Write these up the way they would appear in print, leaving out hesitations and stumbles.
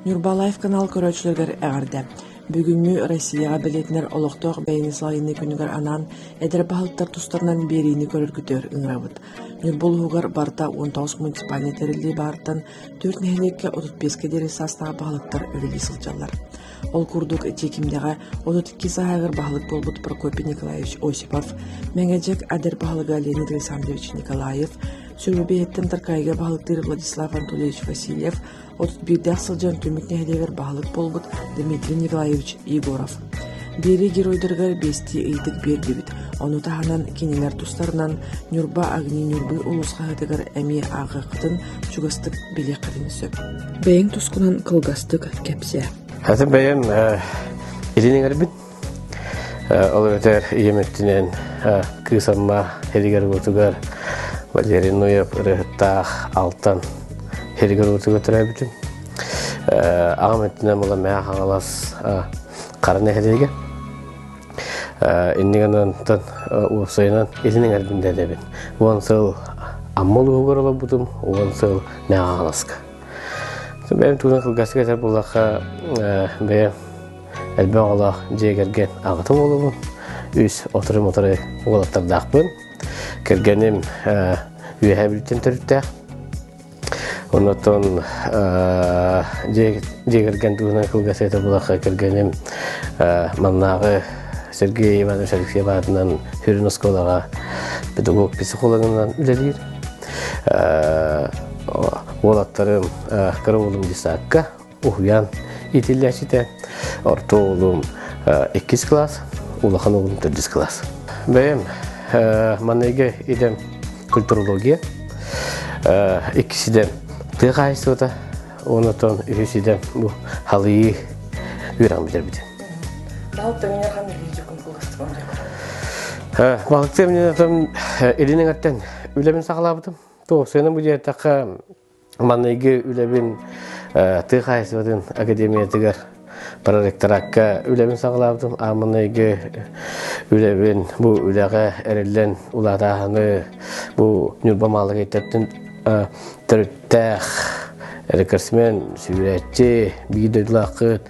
Ньурба Лайф канал көрөөччүлэригэр эҕэрдэ! Бүгүҥҥү Россияҕа бэлиэтэнэр олохтоох бэйэни салайыныы күнүгэр анаан эдэр баһылыктар тустарынан биэриини көрөргүтүгэр ыҥырабыт. Ньурба улууһугар барыта 19 муниципальнай тэриллии баарыттан түөрт нэһилиэккэ 35-кэ диэри саастаах баһылыктар үлэлии сылдьаллар. Ол курдук Дьиикимдэҕэ 32 сааһыгар баһылык буолбут Прокопий Николаевич Осипов, Мэҥэдьэк эдэр баһылыга Леонид Александрович Николаев, Сүрүбэйэттэн Таркаайга баһылыктыыр Владислав Анатольевич Васильев, 31-дээх сылдьан Түмүк нэһилиэгэр баһылык буолбут Дмитрий Николаевич Егоров. Биэрии геройдарыгар биэстии ыйытык биэрдибит. Ону таһынан кинилэр тустарынан Ньурба Огни Ньурбы улуус хаһыатыгар эмиэ ааҕыаххытын, чугастык билиэххитин сөп. Бэйэҥ тускунан кылгастык кэпсээ. Аты бэйэм илин эҥэрбин. Ол эбэтэр ийэм өттүнэн Кыыс Амма һиригэр уотугар Валерий Ноев ырыаһыттаах Алтан һиригэр уотугар төрөөбүтүм. Аҕам өттүнэн була Мэҥэ Хаҥалас Хара нэһилиэгэ. Иннигэнэн уопсайынан илин эҥэрбин дэтэбин. 10 сыл Амма улууһугар олорбутум, 10 сыл Мэҥэ Хаҥаласка. Бэйэм туһунан кылгастык этэр буоллахха, бэйэм элбэх оҕолоох дьиэ кэргэн аҕата буолабын. Үс отору-мотору уолаттардаахпын. Кэргэним Үөһээ Бүлүүттэн төрүттээх. Оннотон дьиэ кэргэн туһунан кылгас этэр буоллахха, кэргэним маннааҕы Сергей Иванович Алексеев аатынан сүрүн оскуолаҕа педагог-психологынан үлэлиир. Уолаттарым кыра уолум детсадка уһуйаан иитиллээччитэ, орто уолум иккис класс, улахан уолум төрдүс класс. Бэйэм манныйга идэм культурология, иккис идэм тыа хаһаайыстыбата, онотон үһүс идэм бу халыйыы үөрэҕин бүтэрбитим. Балыктыы минутам илин эҥэртэн үлэбин саҕалаабытым. Туох сыана бу диэтэххэ манныгы үлэбин тыа хаһаайыстыбатын академиятыгар проректоракка үлэбин саҕалаабытым. Ааманайгы үлэбин бу үлэҕэ эриллэн улаатааһыны бу Ньурба Маалыкайтаттан төрүттээх рекордсмен, сүүрээччи, биир дойдулааххыт,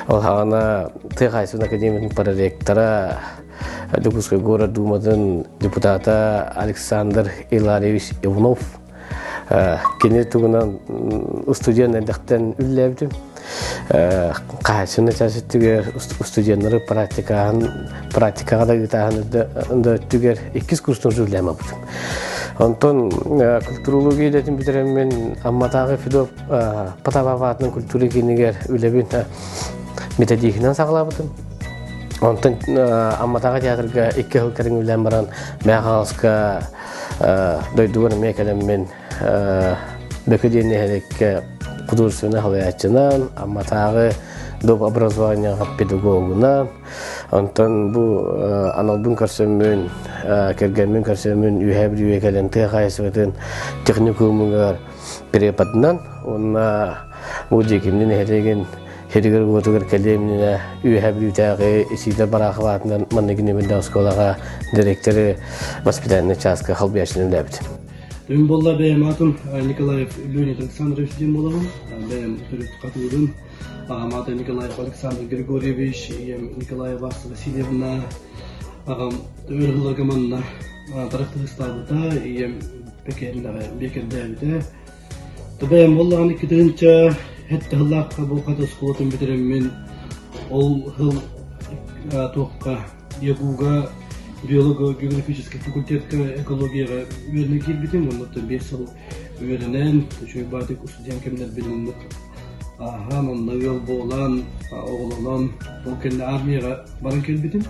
ол хаҕана тыа хаһаайыстыбатын академиятын проректора, Дьокуускай город Думатын депутата Александр Иларьевич Иванов кини тугунан студент эрдэхтэн үллээбитим. Хаһаайыстыбаннай чаас өттүгэр студеннары практикаҕа практикаҕа да ыытааһын да өттүгэр иккис курстан уже үлэлээн барбытым. Онтон культурология идэтин бүтэрэммин Амматааҕы Федот Потапов аатынан культура киинигэр үлэбин методиһинэн саҕалаабытым. Онтон Амматааҕы театрга икки сыл кэриҥ үлэлээн баран Мэҥэ Хаҥаласка дойдубар эмиэ кэлэммин Бөкө диэн нэһилиэккэ художественнай салайааччынан, Амматааҕы доп образованиеҕа педагогунан, онтон бу аналбын көрсөммүн, кэргэммин көрсөммүн Үөһээ Бүлүүгэ кэлэн тыа хаһаайыстыбатын техникумугар преподынан уонна бу Дьиикимдэ нэһилиэгин сиригэр-уотугар кэлиэм иннинэ Үөһээ Бүлүүтээҕи Исидор Барахов аатынан манныгы нөмүрдээх оскуолаҕа директоры воспитательнай чааска халбыйааччынан үлээбитим. Мин буолла бэйэм аатым Николаев Леонид Александрович диэн буолабын. Бэйэм төрүт хатыыбын. Аҕам аата Николаев Александр Григорьевич, ийэм Николаева Васильевна. Аҕам өр сылларга манна трактористаабыта, ийэм бэкээринэҕэ биэкэрдээбитэ. Бэйэм буоллаҕына 2000 сэттэ сыллаахха бу хата оскуолатын бүтэрэммин ол сыл туохха ЯГУ-га биолого-географическай факультетка экологияҕа үөрэнэ киирбитим оннуттан 5 сыл үөрэнэн үчүгэй баатык устудьуон кэмнэрбин оннук ааһан онно ыал буолан оҕолонон ол кэннэ армияҕа баран кэлбитим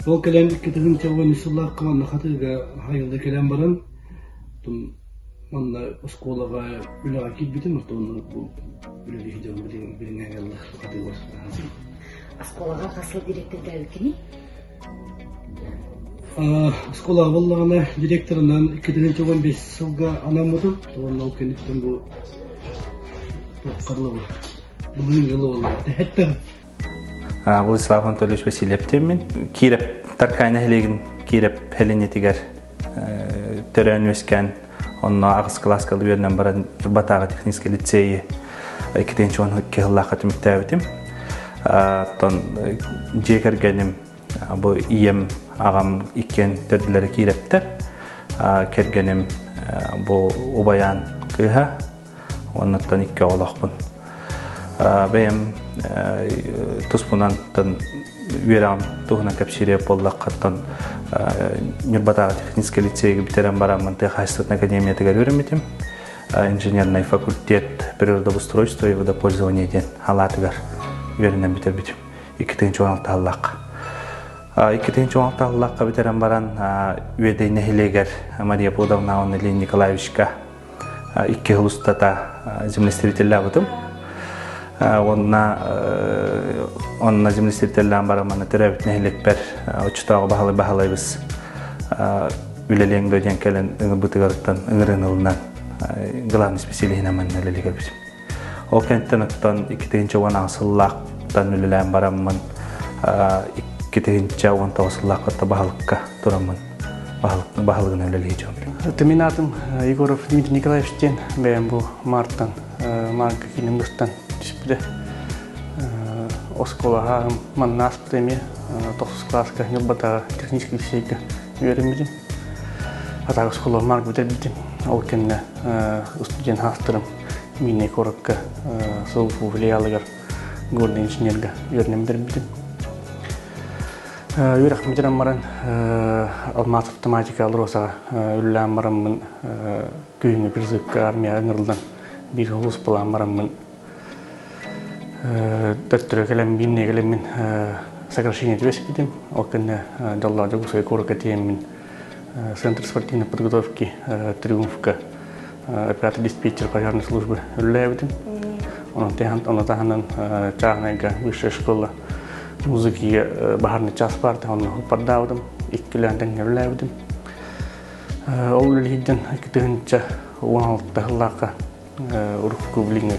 ол кэлэн 2013 сыллаахха манна хатыыга хайылла кэлэн баран Манна оскуолаҕа үлэҕэ киирбитим, оттон бу үлэлии дьон билигин билиҥҥэ хатыылар. Оскуолаҕа хас сыл директордаабыккыный? Оскуолаҕа буоллаҕына директорынан 2015 сылга анаммытым. Уонна ол кэнниттэн бу туохха былырыын дьылы буолла. Владислав Анатольевич Васильев диэммин. Киирэп Таркай нэһилиэгин Киирэп сэлиэнньэтигэр төрөөн үөскээн онно аҕыс кылааска үөрэнэн баран Ньурбатааҕы техническэй лицейи 2 сыллаахха түмүктээбитим. Оттон дьиэ кэргэним бу ийэм, аҕам иккиэн төрдүлэрэ киирэптэр. Кэргэним бу убайаан кыыһа, оннуттан икки оҕолоохпун. Бэйэм туспунан үөрэҕим туһунан кэпсиирэ буоллаххаттан Ньурбатааҕы техническэй лицейгэ бүтэрэн бараммын тыа хаһаайыстыбатын академиятыгар үөрэммитим. Инженерный факультет природоустройства и водопользования диэн халаатыгар үөрэнэн бүтэрбитим. 2016 сыллаахха. 2016 сыллаахха бүтэрэн баран Үөдэй нэһилиэгэр Мария Пудовна уонна Ильин Николаевичка икки сыл устата землестроителлаабытым. Уонна онно землестроителлаан баран манна төрөөбүт нэһилиэкпэр оччотооҕу баһылай баһылайбыс үлэлиэҥ дуо диэн кэлэн ыҥырбытыгар ыҥырыын ылынан главный специалиһинэн манна үлэлии кэлбитим. Ол кэнниттэн оттон 2018 сыллаахтан үлэлээн бараммын 2019 сыллаахха баһылыкка тураммын баһылыгынан үлэлии дьон. Мин аатым Егоров Дмитрий Николаевич диэн бэйэм бу маартан маарга киинин быстан түспүтэ. Оскуолаҕа манна ааспыт эмиэ тохсус кылааска Ньурбатааҕы техническэй лицейгэ үөрэммитим. Атааҕы оскуола маарга бүтэрбитим. Ол кэннэ студент хаастарым Миинэй куоракка СУФУ филиалыгар горный инженергэ үөрэнэн бүтэрбитим. Үөрэх бүтэрэн баран алмаас автоматика Алросаҕа үлэлээн бараммын күһүҥҥү призывка армияҕа ыҥырыллан биир сулууспалаан бараммын төттөрү кэлэн биирнэ кэлэммин сокращение түбэспитим. Ол кэннэ дьоллоох Дьокуускай куоракка тиийэммин Центр спортивной подготовки Триумфка оператор-диспетчер пожарной службы үлэлээбитим. Онон таһынан чааһынайга высшая школа музыки баһарный час баар онно пардаабытым, иккилээн тэҥҥэ үлэлээбитим. Ол үлэлиирдэн 2016 сыллаахха урукку билиҥҥи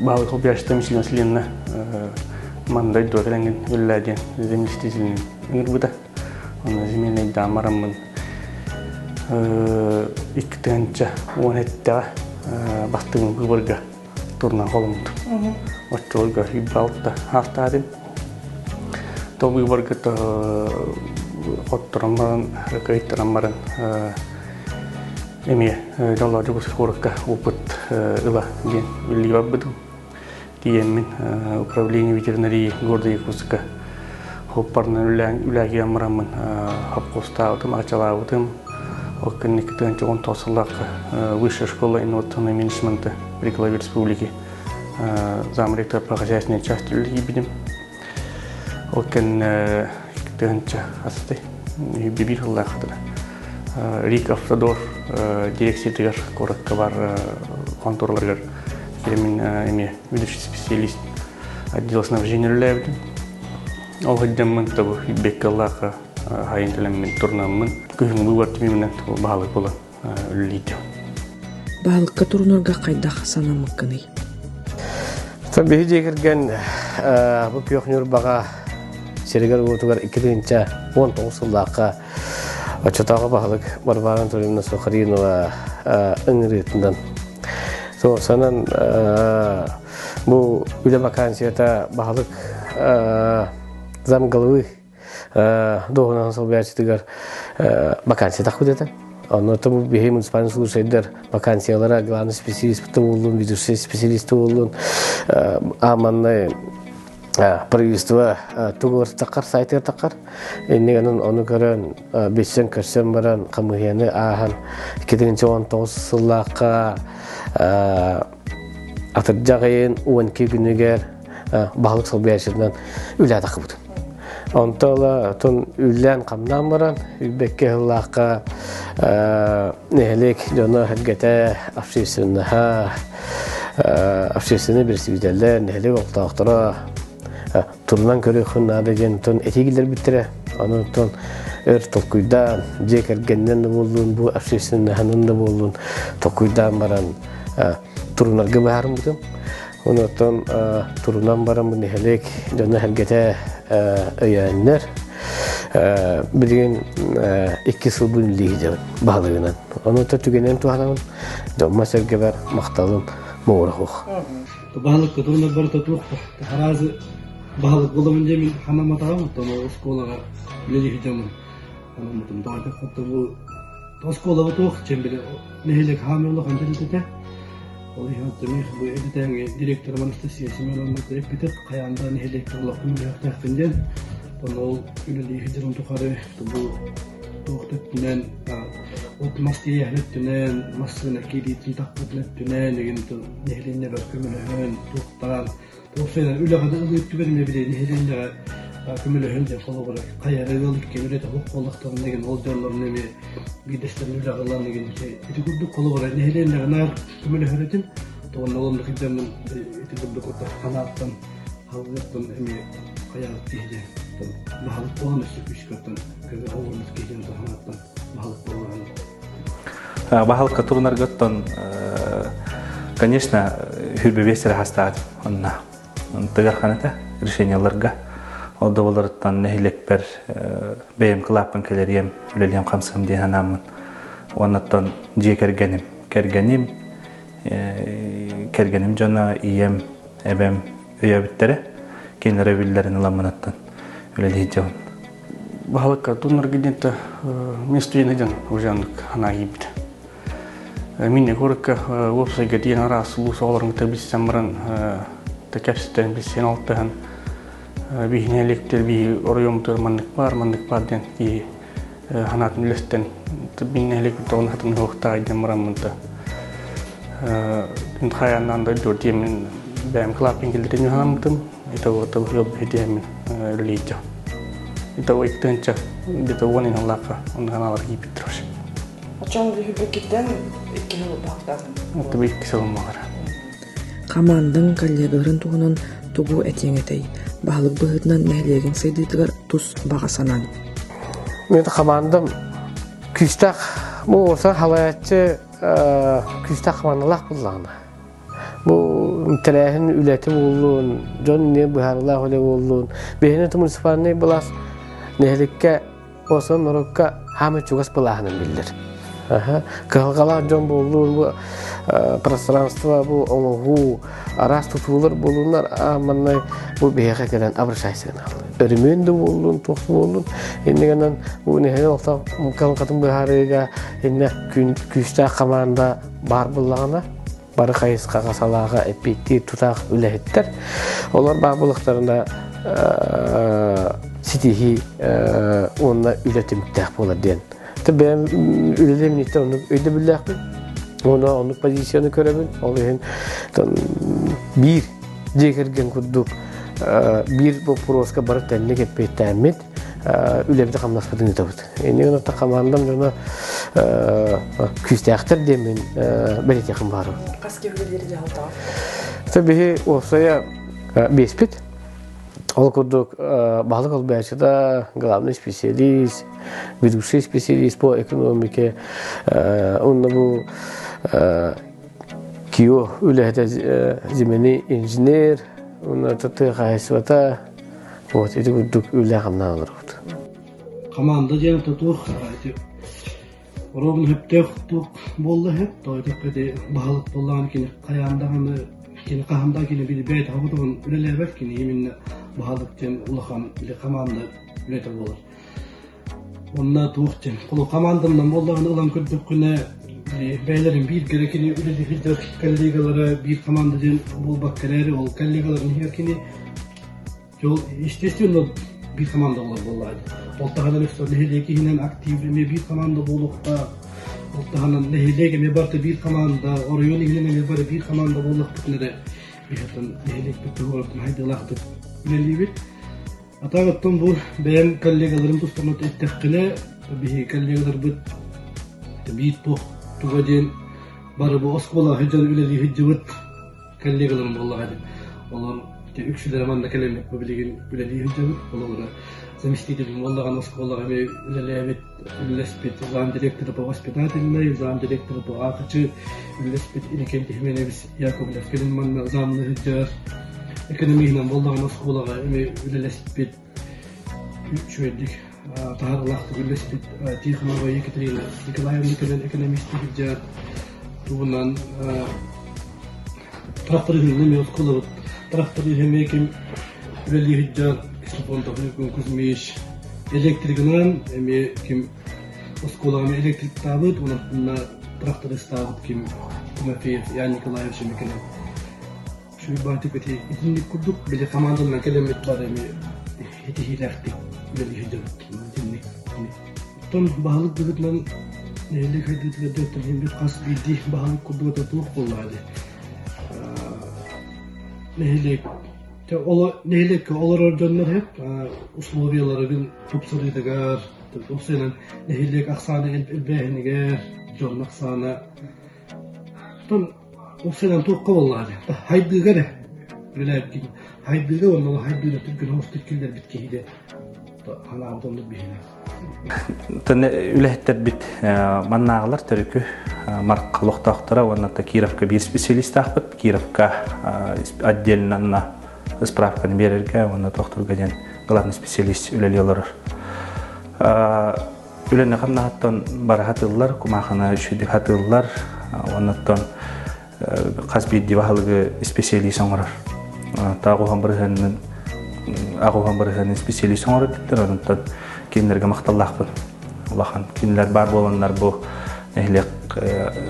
баалык хобящта Миссия Васильевна мандай дуо кэлэҥҥин үлэлээ диэн заместителин ыҥырбыта. Онно земельнайдаан бараммын 2017-ҕэ бастыҥ выборга турунан холоммутум. Оччолорго 26 хаастаатым. То выборга хотторон баран, кыайтаран баран эмиэ дьоллоох Дьокуускай куоракка опыт ыла диэн үлэлии барбытым. Тиийэммин управление ветеринарии города Якутска хоппарынан үлээн бараммын хопкуостаабытым, ачалаабытым. Ол кэнники 19 сыллаахха Высшая школа инновационного менеджмента при главе республики замректор по хозяйственной части үлэлиибитим. Ол кэннэ тыһынча асты биир сыллаахтара Рик Автодор дирекциятыгар куоракка бар контораларыгар мин эмиэ ведущий специалист отдела снабжения үлэлээбитим. Ол сылдьаммын тобу беккаллаахха хайын төлөммүн турнаммын күһүҥҥү быыбар түмүгүнэн баһылык буолан үлэлиитим. Баһылыкка турунарга хайдах санаммыккыный? Биһи дьиэ кэргэн бу күөх Ньурбаҕа сиригэр-уотугар 2019 сыллаахха оччотооҕу баһылык Варвара Анатольевна Сухаринова ыҥырыытынан санан бу үлэ вакансията баһылык замглавы дуоһунаһын солбуйааччытыгар вакансия тахпыт этэ. Онно бу биһи муниципальный слушайдар вакансиялара главный специалист буоллун, ведущий специалист буоллун, ааманнай правительство тугур таххар сайтыгар таххар. Иннигэнэн ону көрөн билсэн көрсөн баран хамыһыйаны ааһан 2019 сыллаахха атырдьах ыйын 12 күнүгэр баһылык солбуйааччытынан үлэ тахыбытым. Онто ыла тун үллээн-хамнаан баран, Үрбэккэ сыллаахха нэһилиэк дьоно сэргэтэ, общественноһа, общественнай бэрэстэбиитэллэр, нэһилиэк олохтоохторо турунан көрүөххүн наада диэн тун этии киллэрбиттэрэ. Онон тун өр толкуйдаан, дьиэ кэргэнинэн да буоллун, бу общественноһынан да буоллун толкуйдаан баран турунарга быһаарыммытым. Онтон турунан баран бу нэһилиэк дьоно-сэргэтэ өйөөннөр. Билигин икки сыл бу үлэлии сылдьабын баһылыгынан. Ону түгэнэн туһанабын. Дьоммор-сэргэбэр махталым муҥура суох. Баһылыкка турунар барыта туох хараазы баһылык буоламын диэмин ханамматаҕым, оттон ол оскуолаҕа үлэлии сылдьаммын ханаммытым. Тоҕо бу оскуолаба туох дьэн били нэһилиэк хаамыы улахан тэрилтэтэ. Ол иһин оттон бу эдитээҥи директорым Анастасия Семеновна эппитэ хайаан да нэһилиэккэ олохпун үлэһиэхтээхпин диэн. Онно ол үлэлии сылдьарым тухары бу туох да өттүнэн от мас тиэйэһин өттүнэн, массыына киириитин тахпытын өттүнэн игин нэһилиэнньэбэр көмөлөһөн, туохтаан Уопсайынан үлэҕэ да ылыы өттүгэр эмиэ били нэһилиэнньэҕэ көмөлөһөн диэн холобура хайа эрэ ыал икки үлэтэ суох буоллахтарына игин ол дьоннорун эмиэ биирдэстэрин үлэҕэ ылан игин ити курдук холобура нэһилиэнньэҕэ наар көмөлөһөр этим тоҕонно ол онно сылдьаммын ити курдук ханааттан халыаттан эмиэ хайаабыт киһи диэн баһылык буолан өссө күүскэ көмө оҥорбут киһи диэн ханааттан баһылык буолан. Баһылыкка турунаргыттан, конечно, хүрбэбиэс эрэ хастаат онно тыгар ханата решенияларга ол да боларыттан нэһилиэкпэр бэйэм кылааппын кэлэриэм, үлэлиэм хамсыам диэн санааммын. Уоннаттан дьиэ кэргэним, кэргэним, кэргэним дьоно, ийэм, эбэм өйөөбүттэрэ, кинилэр өйөбүллэрин ыламмынаттан үлэлии дьон. Баһылыкка туннарга диэн мен студент дьон уже оннук анаа киирбит. Мин курукка уопсайга тиийэн араас улуус оҕолорун кытта билсэн баран кэпсэтэн билсэн алтыһан биһине электер биһи оройуоммутугар маннык баар маннык баар диэн киһи ханаатын үлэстэн мин нэһилиэкпит тоҕун хатын уһуктаах диэн бараммын да хайааннаан дойдур диэммин бэйэм кылааппын киллэрин халаммытым. Итого тылгы биһидиэмин үлэлиитэ. Итого иктыынча где-то уон иналлаахха онно ханаалар кииппиттэр вообще. Очон бүһүбүккиттэн икки сыл баһылыктаатын. Это икки сыл буолар. Хамаандаҥ коллегаларын туһунан тугу этиэҥ этэй? Баһылык быһыытынан нэһилиэгиҥ сайдыытыгар тус баҕа санааҥ. Мен хамаандам күүстээх бу оса халаяччы күүстээх хамаандалаах буллаҕына. Бу тэрээһин үлэтэ буоллун, дьон не быһаарылаах үлэ буоллун. Биһини муниципальный былаас нэһиликкэ осон норуокка хаамай чугас былааһынан биллэр. Кыһалҕалаах дьон буоллун, бу пространство, бу оҥоһуу, араас тутуулар буоллуннар, манна бу биһиэхэ кэлэн обращайся Өрүмүөн да буоллун, туох да буоллун. Иннигэнэн бу нэһилиэк олохтоох кыһалҕатын быһаарыыга иннэ күүстээх хамаанда баар буоллаҕына, бары хайысхаҕа салааҕа эппиэттиир тутаах үлэһиттэр. Олор баар буоллахтарына ситиһии уонна үлэ түмүктээх буолар диэн. Бэйэм үлэлиэм инниттэн оннук өйдөбүллээхпин. Уонна оннук позицияны көрөбүн. Ол иһин биир дьиэ кэргэн курдук биир боппуруоска бары тэнник эппиэттээммит үлэбит-хамнаспытын ыытабыт. Иннигин отто хамаандам дьоно күүстээхтэр диэммин бэлиэтиэхим баарым. Хас киһи үлэлиир дьаһалтаҕа? Биһи уопсайа биэспит. Ол курдук баһылык олбааччыта, главный специалист, ведущий специалист по экономике, онно бу КИО үлэһитэ земельный инженер, уонна тыа хаһайыстыбата, вот ити курдук үлэ-хамнаа олоробут. Команда диэн туох ити ровно сөптөөх туох буолла үһү тоойдох ити баһылык буоллаҕына кини хайаан даҕаны кини хаһан да кини билбэт оҕотугун үлэлээбэт кини именно баһылык диэн улахан или команда үлэтэ буолар. Онно туох диэн холу команданан буоллаҕына ылан көрдөххүнэ бэйэлэрин бииргэ кини үлэлии сылдьар коллегалара биир команда диэн буолбакка эрээри ол коллегаларын иһигэр кини Ол естественно биир команда буолар буоллаҕа. Ол таһынан өссө нэһилиэк иһинэн актив эмиэ биир команда буолуохтаах. Ол таһынан нэһилиэк эмиэ барыта биир команда, оройуон иһинэн эмиэ бары биир команда буоллахпытына эрэ биһиэхтэн нэһилиэкпит туһугар хайдылаахтык үлэлиибит. А так оттон бу бэйэм коллегаларым тустарынан эттэххинэ, биһиги коллегаларбыт биир туох туга диэн бары бу оскуолаҕа сылдьан үлэлии сылдьыбыт коллегаларым буоллаҕа дии. Олор үксүлэрэ манна кэлэммит бу билигин үлэлии сылдьабыт. Холобура, заместитель буоллаҕына оскуолаҕа эмиэ үлэлээбит, үлэлэспит замдиректора по воспитательной, замдиректора по АХЧ үлэлэспит Иннокентий Хименевич Яковлев кэлин манна замныы сылдьар. Экономиһынан буоллаҕына оскуолаҕа эмиэ үлэлэспит үчүгэйдик. таһаарыылаахтык үллэспит Тихонова Екатерина Николаевна кэлэн экономистыы сылдьар туһунан тракториһын эмиэ оскуолабыт тракториһа эмиэ ким үлэлии сылдьар Ксенофонтов Кузьмич электригынан эмиэ ким оскуолаҕа электриктаабыт уонна трактористаабыт ким Тимофеев Ян Николаевич эмиэ кэлэн Чуйбаатык ити итинник курдук били хамаанданан кэлэммит бар эми итиһиилээхтик үлэлии сылдьабыт итинник. Оттон баһылык быһыытынан нэһилиэк хайдыытыгар дьоттон иһин хас биирдии баһылык курдук ата туох буоллаҕа дии. Нэһилиэк нэһилиэккэ олорор дьоннор иһит условияларыгын тупсарыытыгар, уопсайынан нэһилиэк ахсаана элбээһинигэр, дьон ахсаана. Оттон Уопсайынан туохха буоллаҕа дии, хайдыыга эрэ үлэлээбит хайдыыга уонна хайдыыга түргэн оҕустук киллэрбит киһи диэн санаабыт оннук биһиэнэ. Үлэһиттэрбит маннааҕылар төрүкү Марк олохтоохторо уонна Кировка биир специалистаахпыт. Кировка отдельно справканы биэрэргэ уонна тохтурга диэн главный специалист үлэлии олорор. Үлэни хамнаһыттан бара хатыыллар, кумаахына үчүгдүк хатыыллар, оннуттан хас биирдии баһылыгы специалист оҥорор. Тааҕуһан бырыһыанын аҕуһан бырыһыанын специалист оҥорор диттэр, онтон кинилэргэ махталлаахпын. Улахан кинилэр баар буоланнар бу нэһилиэк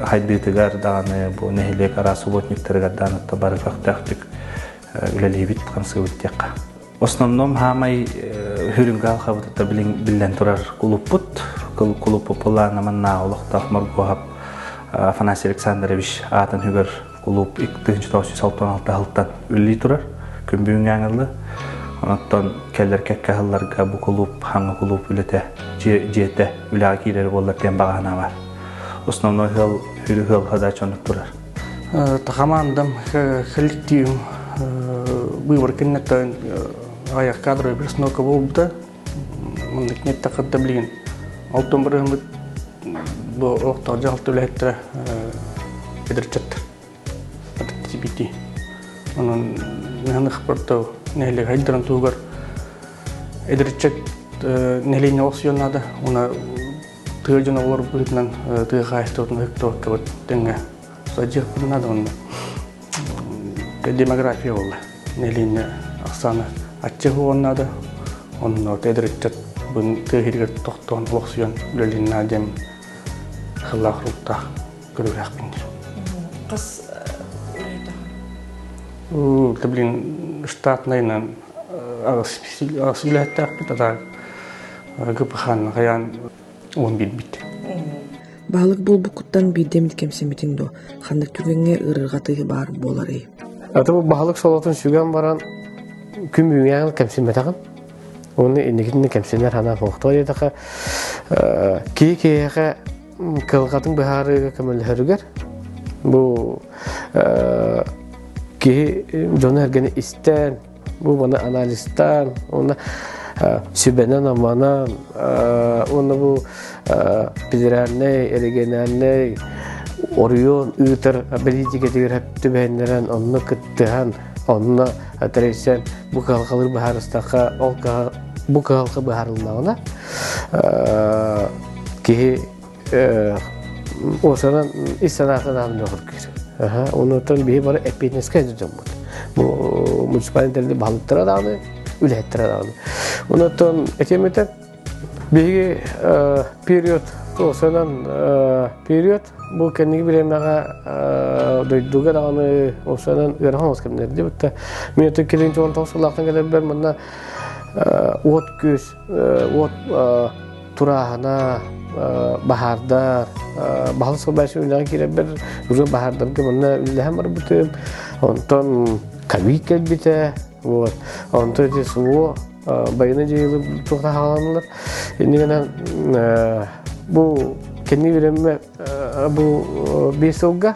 хайдыытыгар даҕаны, бу нэһилиэк араас субботниктарыгар даҕаны бары көхтөөхтүк үлэлиибит, хамсыыбыт диэххэ. Основном хаамай хүрүҥгэ алхабытыта биллэн турар кулуппут. Кулуппут былаана маннааҕы олохтоох Моргуоһап Афанасий Александрович аатын хүгэр кулууп 1966 сылтан үлэлии турар. Күн бүгүҥҥэ аҥылы. Онтон кэлэр кэккэ сылларга бу кулууп хаҥа кулууп үлэтэ дьиэтэ үлэҕэ киирэр буоллар диэн баҕа санаа баар. Основной ыал хүрү ыал задача оннук турар. Хамаандам коллективым выбор кэнниттэн аҕыйах кадровый персоналка буолбута. Маннык неттэххэ билигин алтан бырыһыммыт бу олохтоох дьаһалта үлэһиттэрэ эдэрчэттэр тибити. Онон наһаныхпарта нэһилиэк хайдарын туһугар эдэрчэт нэһилиэнньэ олохсуйан наада. Уна тыа дьоно олор быһыытынан тыа хаһаайыстыбатын ыһыктыбаккабыт тэҥҥэ садьыахпытын наада уонна демография буолла нэһилиэнньэ ахсаана аччык наада онно эдэр ыччат тыа иһигэр тохтоон олохсуйан үлэлиэн наада диэн сыллаах руктаах көрүүлээхпин диир. Хас үлэһит Это блин штатнайынан аҕыс үлэһиттээхпит а так ГПХ хайаан уон билбит. Баһылык буолбуккуттан биирдэ эмит кэмсиммитиҥ дуо? Ханнык түгэҥҥэ ыарырҕатыы баар буоларый? Аты бу баһылык солотун сүгэн баран күн бүгүҥҥэ кэмсиммэтэҕим. Уонна инникитин кэмсинэр санаа суохтуо диэтэххэ, киһи киһиэхэ кыһалҕатын быһаарыыга көмөлөһөрүгэр бу киһи дьону-сэргэни истэн, бу маны анализтаан, уонна сүбэнэн-аманан, уонна бу федеральнай, региональнай оройуон ыытар бэлиитикэтигэр түбэһиннэрэн, онно кыттыһан, онно тэрийсэн бу кыһалҕалары быһаарыстахха, ол бу кыһалҕа быһаарыллаҕына киһи уосанан ис санаатын аан бөҕөргүүр. Онуттан биһи бары эппиэтинэскэ дьоммут. Бу муниципальный тэрилтэ баһылыктара даҕаны, үлэһиттэрэ даҕаны. Онуттан этиэмэтэ биһиги период уосанан период бу кэнники бириэмэҕэ дойдуга даҕаны уосанан ыарахан оҕус кэмнэрди бутта мен өтө кэлин 19 сыллаахтан кэлэрбэр манна уот күүс уот турааһына баһаардар баһыл сылбайсы үлэҕэ киирэрбэр уже баһаардарга манна үлэлэһэн барбытым онтон ковид кэлбитэ вот онтон ити СВО байыаннай дьайыылар туохта хааланылар иннигэнэн бу кэнни биэрэммэ бу биэс сылга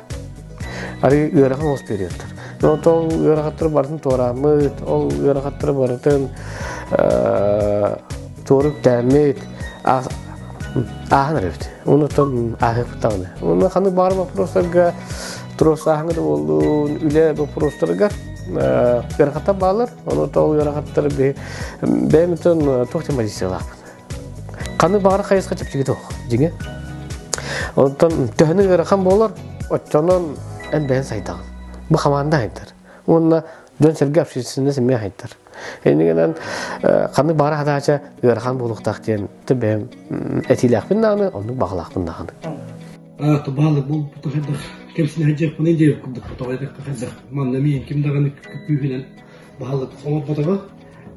арыы ыарахан олус периодтар ол ыарахаттары барытын туорааммыт ол ыарахаттары барытын туора үктээммит ааһан эрэбит онуттан ааһыахпыт даҕаны уонна ханнык баҕар боппуруостарга туруорсааһыҥҥа да буоллун үлэ боппуруостарыгар ыарахаттар бааллар онуттан ол ыарахаттары бэйэм туох диэн позициялаахпын. Ханнык баҕар хайысха чэпчэки суох дьиҥэ. Онтон төһөнү ыарахан буолар, оччонон эн бэйэн сайдаҕын. Бу хамаанда хайдар. Уонна дьон-сэргэ общественность эмиэ хайдар. Иннигинэн ханнык баҕар хадаача ыарахан буолуохтаах диэн бэйэм этиилээхпин даҕаны, оннук баҕалаахпын даҕаны. Баалык буолбута хайдах кэмсинэ сылдьыахпыный диэбит курдук тоҕо хайдах манна миин ким даҕаны күүһүнэн баһылык оҥорботоҕо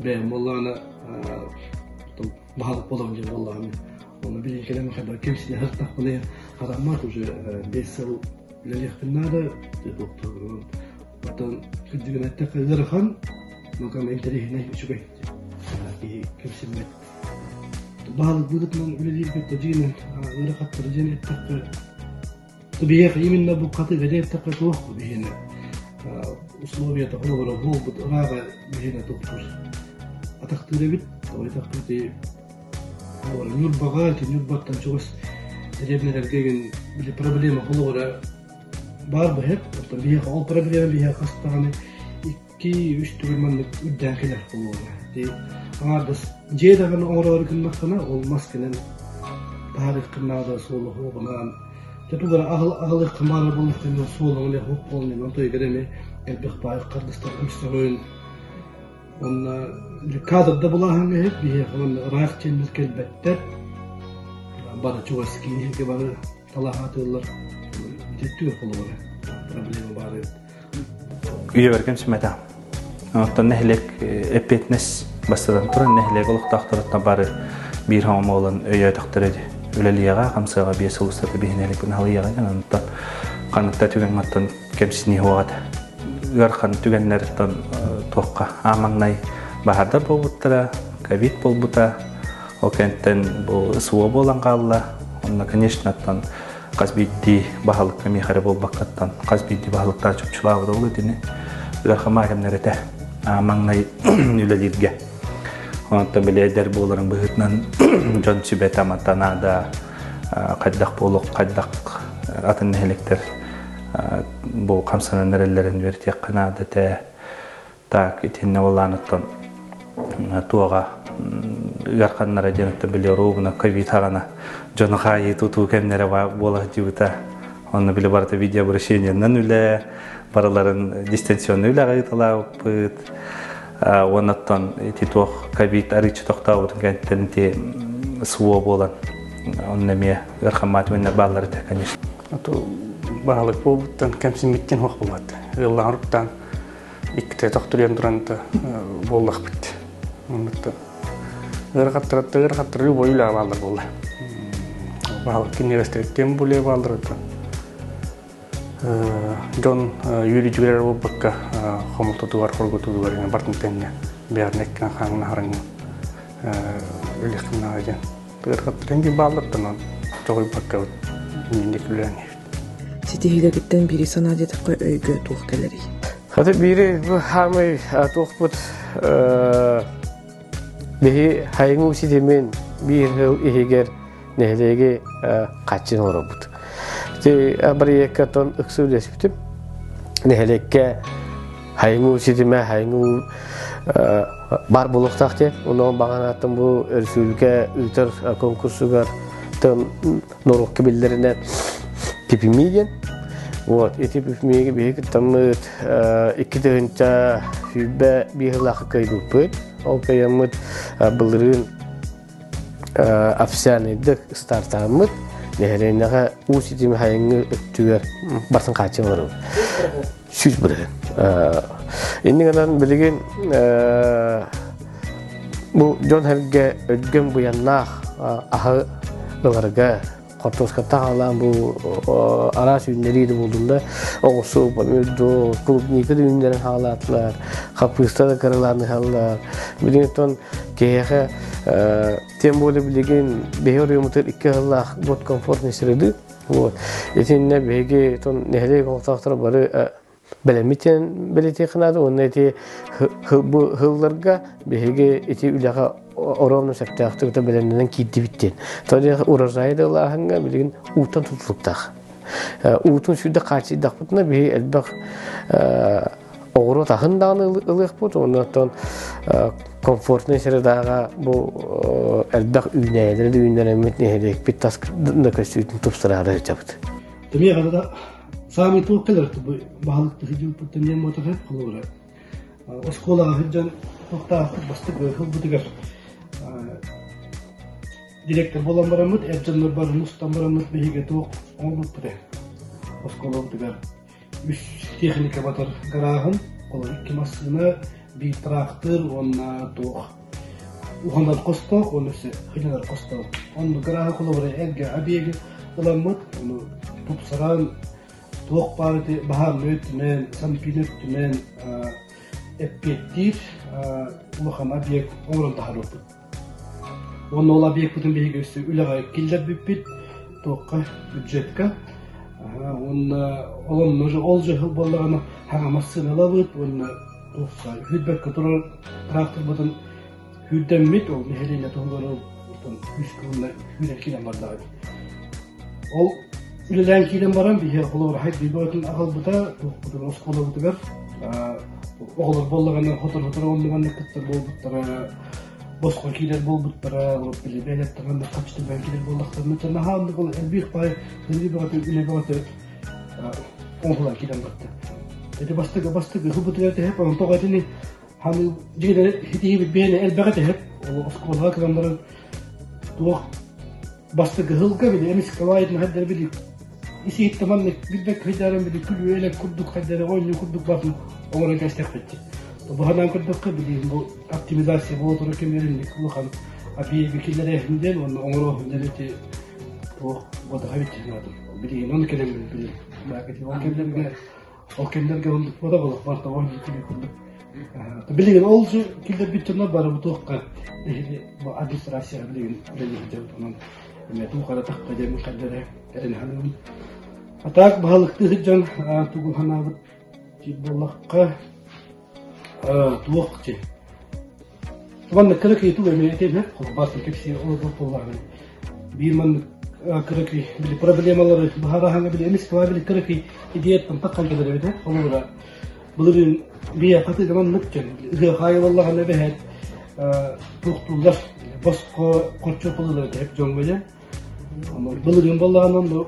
бэйэм буоллаҕына баһылык буолабын диэн буоллаҕым Оны билин кэлэн хайдах кэмсинэ сырыттахпына хатаммат уже 5 сыл үлэлиэхпин наада доктор оттон кырдьыгын эттэххэ ыарахан но кам интэриэһинэй үчүгэй киһи кэмсиммэт баһылык быһыытынан үлэлиирбит дьиҥинэн ыарахаттары диэн эттэххэ биһиэхэ именно бу хатыга диэн эттэххэ туох биһиэнэ условията холобура буолбут ырааҕа биһиэнэ туохтуур атахтыыр эбит тоҕо Ньурбаҕа ити Ньурбаттан чугас дэриэбинэлэргэ игин били проблема холобура баар быһыт. Оттон биһиэхэ ол проблема биһиэхэ хас даҕаны 2-3 төгүл маннык үрдээн кэлэр холобура. Ити аҥаардас дьиэ даҕаны оҥороору гыннаххына ол мас кэлэн таһаарыаххын наада суола суоҕунаан дьэ тугу эрэ аҕалыаххын баҕарар буоллаххына суолуҥ эмиэ суох буолан онтуйгар эмиэ элбэх баай харгыстар көрсөҕүн. Уонна кадрда булааһыҥҥа иһит биһиэхэ уонна ыраах дьиэннэр кэлбэттэр. Бары чугас кииниһиргэ бары талаһаатыыллар. Ити холобура проблема баар эбит. Үйэбэр кэмсимэтэ. Оттон нэһилиэк эппиэтинэс бастатан туран нэһилиэк олохтоохторуттан бары биир хоҥомуолан өйөөтөхтөрө дии. Үлэлиэҕэ, хамсыаҕа 5 сыл устата биһи нэһилиэкпин халыйыаҕа диэн онтон ханнык да түгэҥҥэ оттон кэмсинии суоҕа этэ. Ыарахан түгэннэртэн туохха аамаҥнай баһаардар буолбуттара, ковид буолбута, ол кэнниттэн бу СВО буолан хаалла. Онно, конечно, оттон хас биирдии баһылыкка миэхэ эрэ буолбаккаттан хас биирдии баһылыктаах чопчулаабыт ол итини ыарахан кэмнэр этэ маҥнай үлэлииргэ. Онтон били эдэр буоларын быһыытынан дьон сүбэтэ-амата наада хайдах буолуох, хайдах атын нэһилиэктэр бу хамсанан эрэллэрин үөрэтиэххэ наада этэ. Так, итиннэ буоллаан оттон туоҕа ыарханнара диэн оттон били оруобуна ковид хаҕана дьону хаайыы тутуу кэмнэрэ буола сылдьыбыта. Онно били барыта видеообращениеннан үлэ, барыларын дистанционный үлэҕэ ыыталаабыппыт. Уонна оттон ити туох ковид арыыччы тохтообутун кэнниттэн ити СВО буолан онно эмиэ ыархан түгэннэр бааллар этэ, конечно. Баһылык буолбуттан кэмсиммиттэн суох буолбат. Ыаллаан уруттаан иккитэ тохтуруйан туран буоллахпыт. Оннуктан ыарахаттараттан ыарахаттары любой үлэҕэ бааллар буолла. Баһылык кинигэстэриттэн буле бааллар дьон үөрүүтүгэр буолбакка хомолтотугар, хоргутугар бартын тэҥҥэ бэйэҕин эккин хааҥҥын аһарыҥ үлэххин наада диэн ыарахаттарын биир бааллартан тоҕуйбакка инник үлэлээн Ситиһиилэргиттэн биири санаа диэтэххэ өйгө туох кэлэрий? Хата биири бу хаамай туохпут биһи хайыҥ ситимин биир сыл иһигэр нэһилиэги хааччын олоробут. Ити бырайыакка тон ыксы үлэспитим. Нэһилиэккэ хайыҥ ситимэ, хайыҥ бар буолуохтаах диэн. Онон баҕанааттан бу өрөспүүбүлүкэ ыытар конкурсугар тон норуокка биллэринэн ПИПМИ диэн. Вот, ити ПИПМИ биһиги кыттаммыт 2021 сыллаахха кыайбыппыт. Ол кыайаммыт былырыын официальныйдык стартааммыт нэһилиэнньэҕэ уу ситими хайыҥҥы өттүгэр барсын хааччы олоробут. 100%. Инник гынан билигин бу дьон сэргэ өлгөм буйаннаах аһы ыларга хортуоскаттан хаалаан бу араас үүннэрии да буоллун да оҕурсу помидор клубника да үүннэрэн хаалаатылар хаппыыста да кыралаан ыһаллар билигин оттон киһиэхэ тем более билигин биһи оройуоммутугар 2 сыллаах год комфортной среды вот итиннэ биһиги тон нэһилиэк олохтоохторо бары бэлэммит бэлиэтиэххэ наада уонна ити бу сылларга биһиги ити үлэҕэ оруобуна сөптөөхтүк бэлэмнэнэн киирдибит диэн. Тоҕо урожай да ылааһыҥҥа билигин ууттан тутулуктаах. Уутун сүүрдэ хааччыйдахпытына биһи элбэх оҕуруот аһын даҕаны ылыахпыт уонна оттон Комфортный средаҕа бу элбэх үүнээйилэри да үүннэрэммит нэһилиэкпит тас да көстүүтүн тупсараары сылдьабыт. Эмиэ саамай туох кэлэр баһылык сылдьыбыппыттан диэн буотах холобура оскуолаҕа сылдьан туохтаахпыт бастык ылбытыгар директор буолан бараммыт эр дьоннор бары мустан бараммыт биһиги туох оҥорбуппут оскуолабытыгар үс техника батар гарааһын, ол икки массыына, биир трактор уонна туох уһанар хостоох уонна өссө хынанар хостоох. Онно гарааһы холобура эргэ объеги ыламмыт, ону тупсаран туох баар ити баһаарынай өттүнэн, санпин өттүнэн эппиэттиир улахан объект оҥорон таһаарбыппыт. Уонна ол объекпытын биһиги өссө үлэҕэ киллэрбиппит, туохха бюджетка. Уонна ол уже ол же буоллаҕына хаҥа массыыналабыт уонна туохха сүүрбэккэ турар тракторбытын сүүрдэммит, ол нэһилиэнньэ туһугар ол күүскэ уонна сүүрэн киирэн бардаҕа. Ол үлэлээн киирэн баран биһиги холобур хайдыы бөҕөтүн аҕалбыта, туохпутун оскуолабытыгар оҕолор буоллаҕына сотору-сотору оннук кыттар буолбуттара, босхо киирэр буолбуттара, били бэйэлэриттэн ханнык хапчытырбан киирэр буоллахтарына, наһаа оннук ол элбиих баай сырыы бөҕөтө, үлэ бөҕөтө оҥоһулан киирэн барда. Ити бастакы бастакы ыһылбытыгар тэһэп, онон тоҕо итини ханы дьиҥинэн итиһибит биһиэнэ элбэҕи тэһэп, ол оскуолаҕа кэлэн баран туох Бастакы ыһылга били эмискэ баайытын хайдары били ис-иһиттэн маннык билбэккэ хайдарын били күлүү-элэк курдук хайдары оонньуу курдuk батын оҥорон кэстэхпитчи. Бу санаан көрдөххө билигин бу оптимизация буола турар кэмигэр улахан объеги киллэрээһин диэн уонна оҥорооһун диэн ити туох буотаха эбит санаатым. Билигин ону кэлэммин били ол кэмнэргэ ол кэмнэргэ оннук буота болох барыта оонньуу күлүү курдук. Билигин ол же киллэрбит дьоннор бары бу туохха бу администрация билигин үлэлии сылдьабыт онон эмиэ туох эрэ тахха диэн хайдары эрэнэ саныыбын. А так баһылыктыы сылдьан тугу санаабыт буоллахха туох ти Маннык кыракый тугу эмиэ этиэм холбоос кэпсиир олорбут буоллаҕына биир маннык кыракый били проблемалары быһаараһаҥа били эмис били кыракый идеяттан таххан кэлэр эбит холобура былырыын бие хатыыга маннык дьон ыһыах аайы буоллаҕына эбэһээт туохтууллар босхо хорчуоппалыыллар этэ дьоҥҥо дьэ былырыын буоллаҕына онно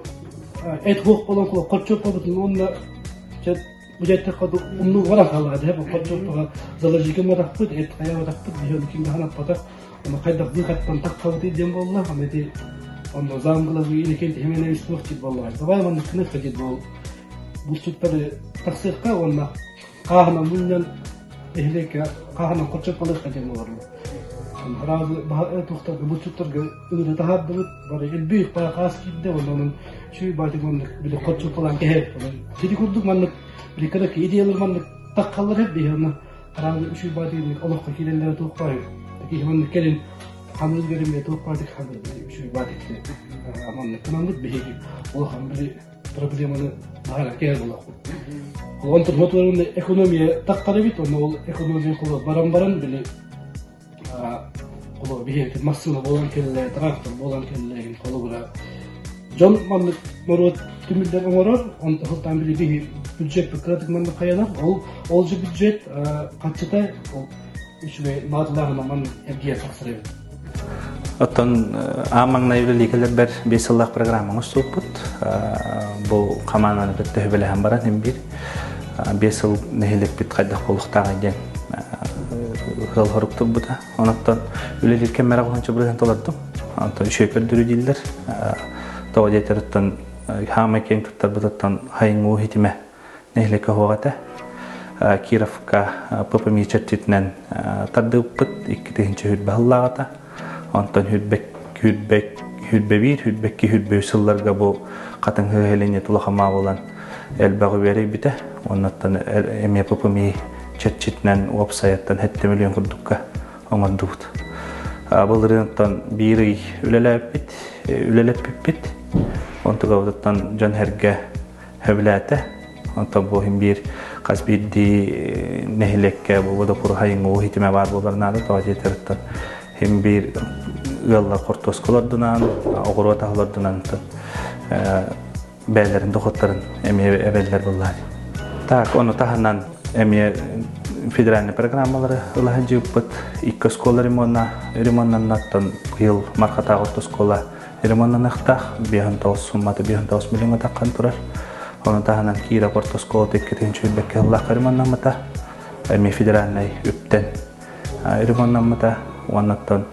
эт хуох буолан хорчуоппабытын уонна бу дьэттэххэ умнуу баран хааллаҕа дьэ хорчуоппаҕа заложика матахпыт эт хайаабатахпыт биһи ким да ханаппатах ону хайдах быыхаттан таххабытый диэн буолла аны ити онно замглавы Иннокентий Семенович суох диир буоллаҕа давай маннык гыныахха диир буол булчуттары тахсыахха уонна хааһынан мунньан нэһилиэккэ хааһынан хорчоппалыахха диэн буолар. Сразу туохтарга булчуттарга ыҥыры таһаардыбыт бары элбиих баа хаас киирдэ уонна онон үчүгэй баатык маннык били хорчоппалаан кэһэр сити курдук маннык били кыракый идеялар маннык таххаллар эбит биһи онно араас үчүгэй баатык олоххо киирэллэрэ туох баар киһи маннык кэлин хамыыр көрүҥҥэ туох баатык хамыыр үчүгэй баатык маннык гынаммыт биһиги улахан били проблеманы баһара кээр буолуохпут. Онтон хотуорун экономия тахтар эбит, онно ол экономия холо баран-баран били холо биһиэки массыына буолан кэллэ, трактор буолан кэллэ, холобура дьон маннык норуот түмүллэн оҥорор, онтон сылтаан били биһи бюджет кыратык маннык хайанар, ол ол же бюджет хаччыта ол үчүгэй наадалааҕынан маннык эргийэ тахсар эбит. Оттон аан маҥнай үлэлии биэс сыллаах программаҥа устубуппут. Бу хамаананы кытта сөбүлэһэн баран син биир биэс сыл нэһилиэкпит хайдах буолуохтааҕый диэн ыал хорук турбута. Онон үлэлиир кэммэр аҕыһынча бырыһын толордум. Онтон үчүгэй көрдөрүү дииллэр. Тоҕо диэтэр оттон хаамай киэҥ туттарбытыттан хайыҥуу хитимэ нэһилиэккэ суох этэ. Кировка ППМИ чэрчитинэн тардыбыппыт 2020 сыллааҕыта. Онтон 21, 22, 23 сылларга бу Хатыҥ Һыһэлиниэт улахан буолан элбэх үөрэйбитэ. Оннуттан эмиэ ППМИ чэрчитинэн уопсайаттан 7 миллион курдукка оҥордубут. Былырыынтан биир ый үлэлээппит, үлэлэппиппит. Онтугабытыттан дьон сэргэ сөбүлээтэ. Онтон бу иһин биир хас биирдии нэһилиэккэ бу водопровод хитимэ баар буолар наада. Тоҕо диэтэриттэн иһин биир ыаллар хортуоска олордунан, оҕуруот аһа олордунан бэйэлэрин дохуоттарын эмиэ эбэллэр буоллаҕа. Так, ону таһынан эмиэ Федеральный программалары ыла сылдьыбыппыт. Икки оскуола ремонна, ремоннаннаттан быйыл Мархатааҕы орто оскуола ремоннаныахтаах. 59 суммата 59 миллиоҥҥа таххан турар. Ону таһынан Кииров орто оскуолата 2 сүүрбэккэ сыллаахха ремоннаммыта. Эмиэ федеральнай үптэн ремоннаммыта. Уоннаттан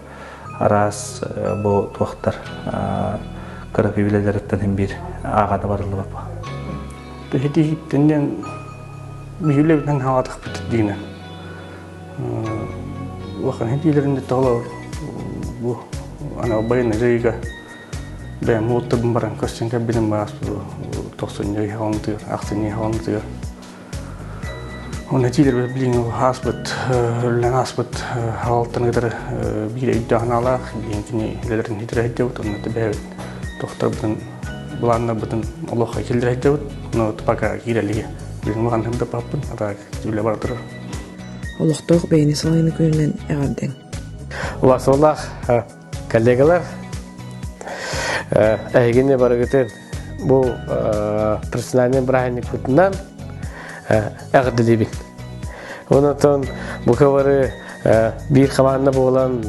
араас бу туохтар кыракый үлэлэриттэн иһин биир ааҕа да барыллыбаппа. Ити диэн биһилэбитинэн хаалатахпыт диинэ. Улахан хитиилэрин тоҕолор бу ана байын ыйга бэйэм уоттабын баран көрсөн кэлбитим баас тохсунньу хаалмытыгар ахсынньы хаалмытыгар Оны этиилэр билиҥ ааспыт үлэлэн ааспыт хаалтан кытары биир өйдөөх анаалаах диэн кини үлэлэрин хитирэһиддебут онно бэйэбит тохторбутун былааннарбытын олоххо киллэрэһиддебут но пока киирэлиги билин улахан хырдаппаппын а так үлэ бара турар. Олохтоох бэйэни салайыны күнүнэн эҕэрдэҥ. Улаасылаах коллегалар, эһигини барыгытын бу профессиональный бырааһынньыкпытынан эҕэрдэлиибин. Онон бука бары биир хамаанда буолан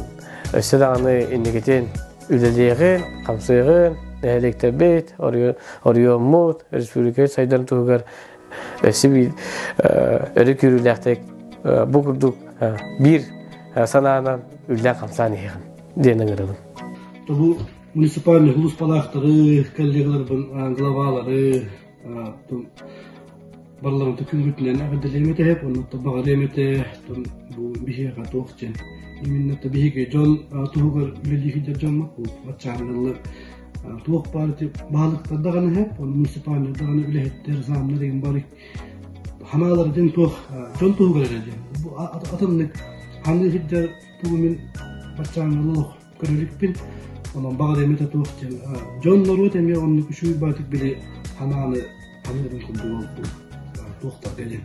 өссө даҕаны инникитин үлэлиэҕин, хамсыаҕын, нэһилиэктэрбит, оройуоммут, республика сайдарын туһугар өссө биир өрө күүрүүлээхтик бу курдук биир санаанан үлэлээн-хамсаан иһиэҕин диэн ыҥырабын. Бу муниципальный улууспалаахтары, коллегаларбын, главалары барыларын күнгүтүнэн эҕэрдэлиэм этэ, оннук баҕарыам этэ, бу биһиэхэ туох диэн именно биһиги дьон туһугар үлэлии сылдьар дьоммут бу баччааҥҥыллар туох баар ити баһылыктар даҕаны иһэ, муниципальный даҕаны үлэһиттэр, замнар игин бары ханаалар диэн туох дьон туһугар эрэ диэн. Бу атыннык ханыы сылдьар тугу мин баччааҥҥыллар көрөлүкпүн. Онон баҕар эмэтэ туох диэн дьон норуот эмиэ оннук үчүгэй баатык били ханааны ханыырын курдук ол туохтарга диэн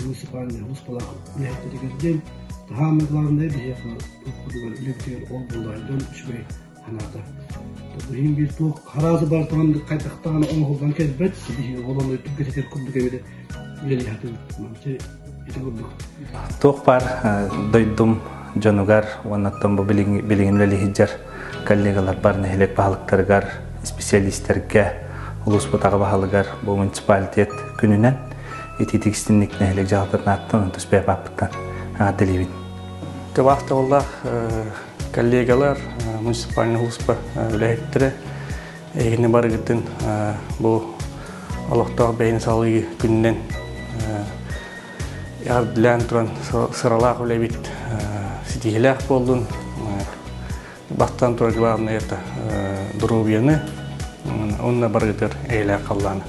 муниципальный улууспалаах үлэһиттэригэр диэн таһаамы главное биһиэхэ туохпутугар үлэбитигэр ол буолар дьон үчүгэй ханаата. Биһиги биир туох хараазы бартаҕан хайдахтаҕына оҥоһуллан кэлбэт биһиги олону түргэтитэр курдук эбитэ үлэлиэхэтин ити курдук. Туох баар дойдум дьонугар уонна бу билигин үлэлиһиджэр коллегаларбар, нэһилиэк баһылыктарыгар, специалистэргэ, улууспут аҕа баһылыгар бу муниципалитет күнүнэн итиитик истинник нэһилиэк дьаһалтатын ааттан түспэйэ бааппыттан эҕэрдэлиибин. Тыбаахтабыллаах коллегалар, муниципальный улууспа үлэһиттэрэ эһигини барыгытын бу олохтоох бэйэни салайыы күнүнэн эҕэрдэлээн туран сыралаах үлэбит ситиһиилээх буоллун. Бастаан турар главное это доруобуйаны уонна барыгытыгар эйэлээх халлааны.